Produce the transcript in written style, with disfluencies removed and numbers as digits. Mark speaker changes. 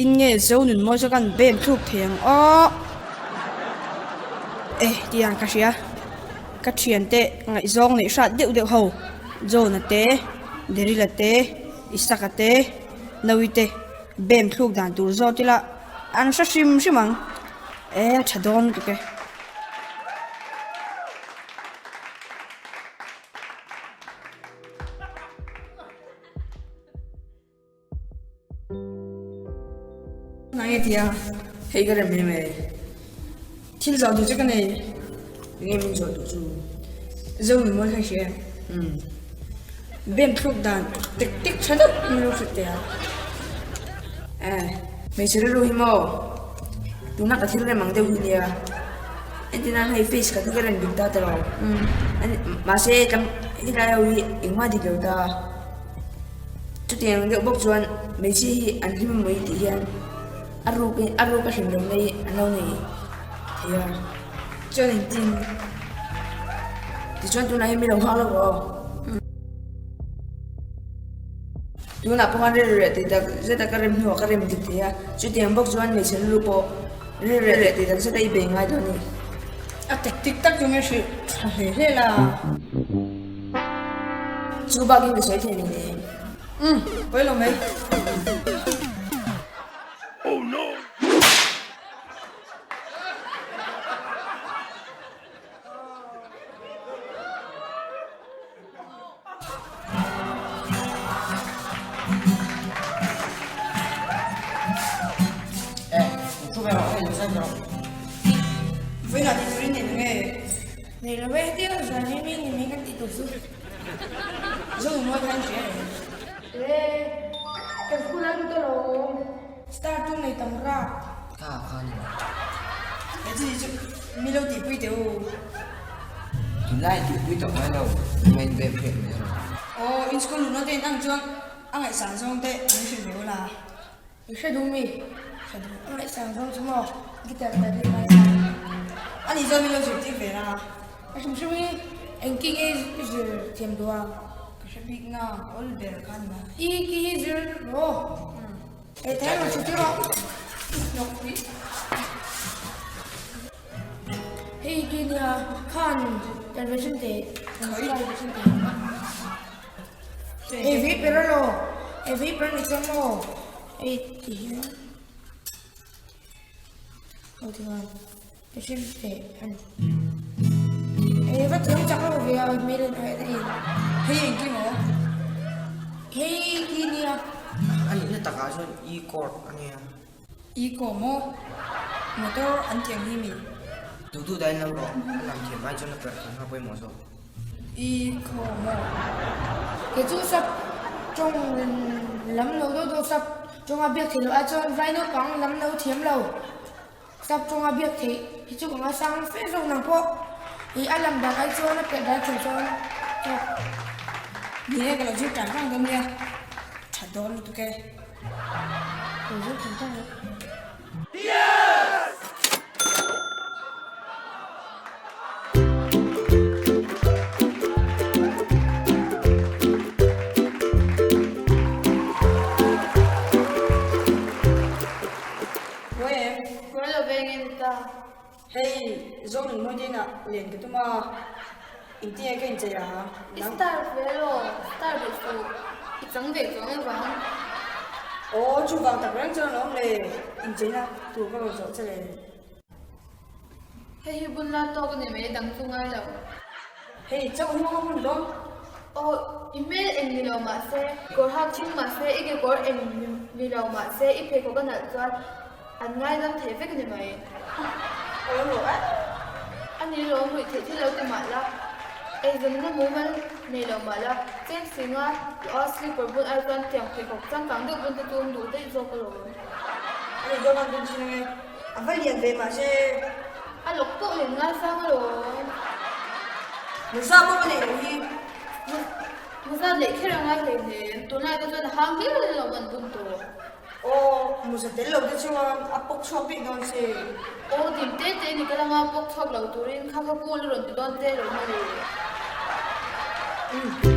Speaker 1: Engtin nge Zonunmawi chu kan bem thluk thei ang aw? Eh, tiang ka hria. Ka thiante ngaihzawng neih hrat deuh deuh ho, John-a te, Daryl-a te, Isaac-a te, Naui te bem thluk dan tur zawt ila an hre hrim hrim ang. Eh, a tha dawn lutuk e. Ngai tia
Speaker 2: hei ka rem em e.
Speaker 1: Thil zawh duh chu ka nei.
Speaker 2: Enge min zawh duh chu?
Speaker 1: Zo min mawi kha i hria em?
Speaker 2: Umm.
Speaker 1: Bem thluk dan tek tek tha deuh min lo hrilh teh a.
Speaker 2: Eh, hmeichhe rilru hi maw? Tuna ka thil rem ang deuh hi nia. Entir nan hei face khat hi ka rem dik ta tawh lo. Mahse helai ho hi engmah dik lo ta. Chutiang deuh bawk chuan hmeichhia hi an hlim amaw tih hian a ruk in a ruk a hlim lo mai an lo nei thei a.
Speaker 1: Chuan engtin?
Speaker 2: Tichuan tunah hian mi lo nghak lawk aw. Tunah pawh khan rilru reh tih tak zet a ka rem hnuah ka rem dik thei a, chutiang bawk chuan hmeichhe rilru pawh rilru reh tih tak zet a i bei ngai dawn a ni.
Speaker 1: A tek tik tak chu min hrilh tha hle hle la.
Speaker 2: Chu bakin ka sawi thei ni nen.
Speaker 1: Umm, pawi lo mai.
Speaker 3: Oh no!
Speaker 4: Eh, thu ve rawh, hei zai rawh.
Speaker 1: Vawiinah tih turin nei nge?
Speaker 5: Nei lo e, hetiang a zan hi mi ni mai kan tih tur chu.
Speaker 1: Zo in mawi kha in hria em?
Speaker 5: E, kan school a lut alawm.
Speaker 1: Star tu nei tam rap.
Speaker 4: Kha kha ni lo.
Speaker 1: He chi chu mi lo tihpui teh u.
Speaker 4: Tunlai tihpui tawh ngai lo, main ve phek mai rawh.
Speaker 1: Aw, in school luhna te in ang chuan a ngaihsan zawng te an hrilh ve ula.
Speaker 5: I hre duh mi?
Speaker 1: Hre duh.
Speaker 5: A ngaihsan zawng chu maw guitar ta deuh mai sa.
Speaker 1: A nih chuan min lo zirtir ve la.
Speaker 5: A hrim hrim hi engtin nge i zir thiam duh a?
Speaker 1: Ka hre bik na, awl ber kha ni mai.
Speaker 5: I ki hi zir rawh. Ei thei rawh chhuti rawh. Hei ki nia khan television te television te. Ei vi per lo. Ei vi per ni chuan maw. Ei ti hian. Ho ti hian. Television te an. Ei va thiam chak lo ve a hmel an ai ei.
Speaker 1: Hei engkim aw.
Speaker 5: Hei ki nia.
Speaker 4: A nihna takah chuan e-court a nia.
Speaker 1: E-co maw? Motor an tih ang hi mi?
Speaker 4: Duh duh dahin lo rawh, a lam thiam ai chuan a perh thiam kha pawimawh zawk.
Speaker 1: E-co maw?
Speaker 5: Kei chu sap tawng lam lo deuh deuh sap tawnga biak theih loh ai chuan vai naupang lam lo thiam lo sap tawnga biak theih hi chu ka ngaisang fe zawk nang pawh ih a lam dan ai chuan a perh dan thiam chuan tawk.
Speaker 1: Ni e, ka lo zir tan rang dawn nia, tha dawn lutuk e. Hei Zonun Mawitina len ka tum a, engtinge ka inchei a?
Speaker 6: I star ve elaw? Star ve suh, i chang ve chuang e vang.
Speaker 1: Aw, chuvang tak reng chuan alawm le, incheina tur ka rawn zawh che le.
Speaker 6: Hei hi bun la tawk a ni mai, dang chu ngai lo.
Speaker 1: Hei chauh hi maw ka hmun dawn?
Speaker 6: Aw, i hmel eng ni lo mah se, kawr hak ṭhing mah se, i kekawr eng ni lo mah se, i pheikhawk a nalh chuan An ngaidam thei vek ni mai.
Speaker 1: Ka lo hlawh a.
Speaker 6: A ni lo ruih theih thil lo ti mah la, eizawnna mumal nei lo mah la, cheng singa hlawha sleeper bun ai chuan tiang pheikhawk changkang deuh bun te chu an duh daih zawk alawm.
Speaker 1: A ni dawn an bun thin ange. A va lian ve mahse.
Speaker 6: A lawk pawh lian ngaisang alawm.
Speaker 1: Muza pawh ka neih loh hi.
Speaker 6: Muza leh kher a ngai hleihnem. Tunlai te chuan a hang hlir alawm an bun tawh.
Speaker 1: Aw, muza tel lo te chuan a pawk chhuak bik dawn che.
Speaker 6: Aw, dim te te ni ka langa pawk chhuak lo turin kha kha kul a rawn ti dawn te lo maw le.
Speaker 1: Umm.